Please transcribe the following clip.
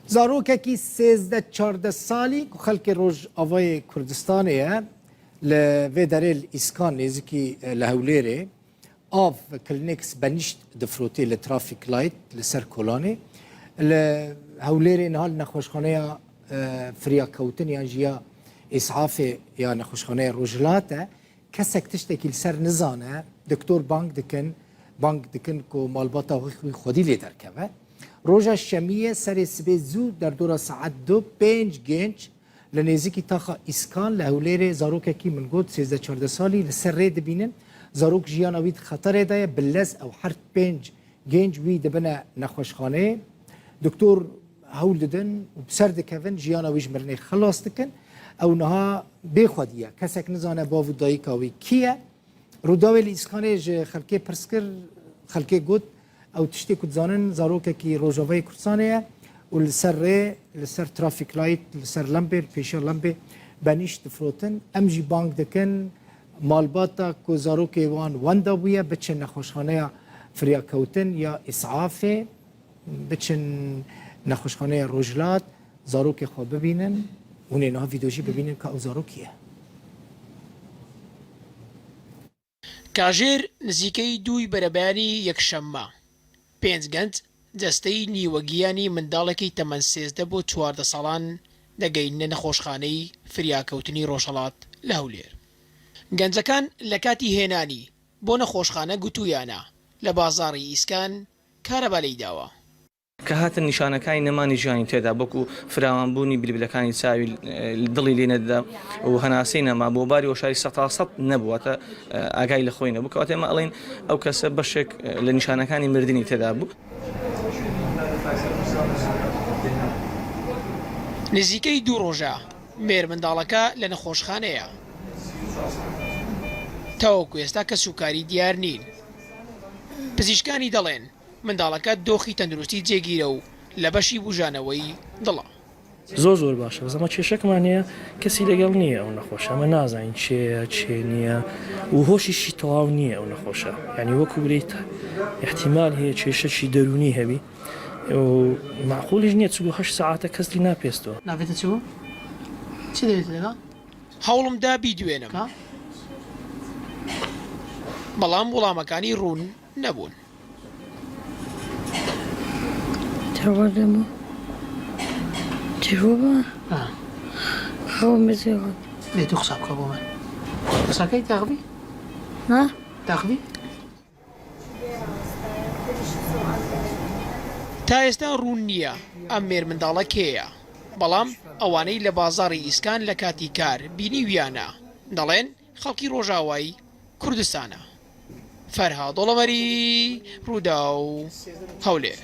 Zarokekî 13 14 salî ku xelkê Rojavayê Kurdistanê ye li vê derê li Îskan nêzîkî li Hewlêrê av Kleenex benîşt difrotê li traffic light li ser kolanê. Li Hewlêrê niha li nexweşxaneya Firyakewtin yan jî ya Îsafê ya nexweşxaneya Rojhilat e. Kesek tiştekî li ser nizane, doktor bang dikin, bang dikin ku malbata wî xwedî lê derkeve. Roja şemiyê serê sibê zû derdora saet du pênc gênc li nêzîkî taxa Îskan li Hewlêrê zarokekî min got 13 14 salî li ser rê dibînin. Zarok jiyana wî di xeterê de ye, bi lez ew her pênc gênc wî dibine nexweşxaneyê. Doktor hewl didin û bi ser dikevin jiyana wî ji mirinê xilas dikin. Ew niha bê xwedî ye. Kesek nizane bav û dayika wî kî ye. Rûdawê li Îskanê ji xelkê pirs kir, xelkê got ew tiştê ku dizanin zarokekî Rojavayê Kurdistanê ye û li ser rê, li ser traffic light, li ser lembê, li pêşiya lembê benîşt difirotin. Em jî bang dikin malbata ku zarokê wan wenda bûye biçin nexweşxaneya firyakewtin ya îsafê. Biçin nexweşxaneya Rojhilat zarokê xwe bibînin, hûn ê niha vîdeo jî bibînin ka ew zarok kî ye. Kajêr nizîkeyî dûy berebeyanî yekşemma pênc genc desteyî nîwegiyanî mindalekî temen 13 bo 14 salan دەگەیننە nexweşxaneyî فریاکەوتنی ڕۆژهەڵات لە هەولێر. گەنجەکان لە کاتی هێنانی بۆ نەخۆشخانە گوتوویانە لە بازاڕی ئیسکان کارەبا لێی داوە. کە هاتن نیشانەکانی نەمانی ژیانی تێدا وەکو فراوانبوونی بلبلەکانی چاوی دڵی لێ نەدەدا و هەناسەی نەما بۆ باری هۆشاری سەتا سەد نەبوو واتە ئاگای لە خۆی نەبوو کەواتە ئێمە ئەڵێین ئەو کەسە بەشێک لە نیشانەکانی مردنی تێدا بوو. نزیکەی دوو ڕۆژە مێرمنداڵەکە لە نەخۆشخانەیە. تاوەکو ئێستا کەسوکاری دیار نین. پزیشکانی دەڵێن، منداڵەکە دۆخی تەندروستی جێگیرە و لە بەشی بوژانەوەی دڵە. زۆر زۆر باشە بەس ئەمە کێشەکمان هەیە کەسی لەگەڵ نییە ئەو نەخۆشە ئەمە نازانین چێە چێ نییە و هۆشیشی تەواو نییە ئەو نەخۆشە یعنی وەکو بریت احتیمال هەیە کێشەکی دەرونی هەبی و معقولیش نییە 48 سەعاتە کەس لی ناپێستەوە. ناڤێتە چ بوو؟ چ دەوێتە لەگەڵ؟ هەوڵم دا بیدوێنم، بەڵام وڵامەکانی ڕوون نەبوون. تا ئێستا ڕوون نییە ئەم مێرمنداڵە کێیە، بەڵام ئەوانەی لە بازاڕی ئیسکان لە کاتی کار بینیویانە دەڵێن خەڵکی ڕۆژاوای کوردستانە. فەرهاد دۆڵەمەری، رووداو، هەولێر.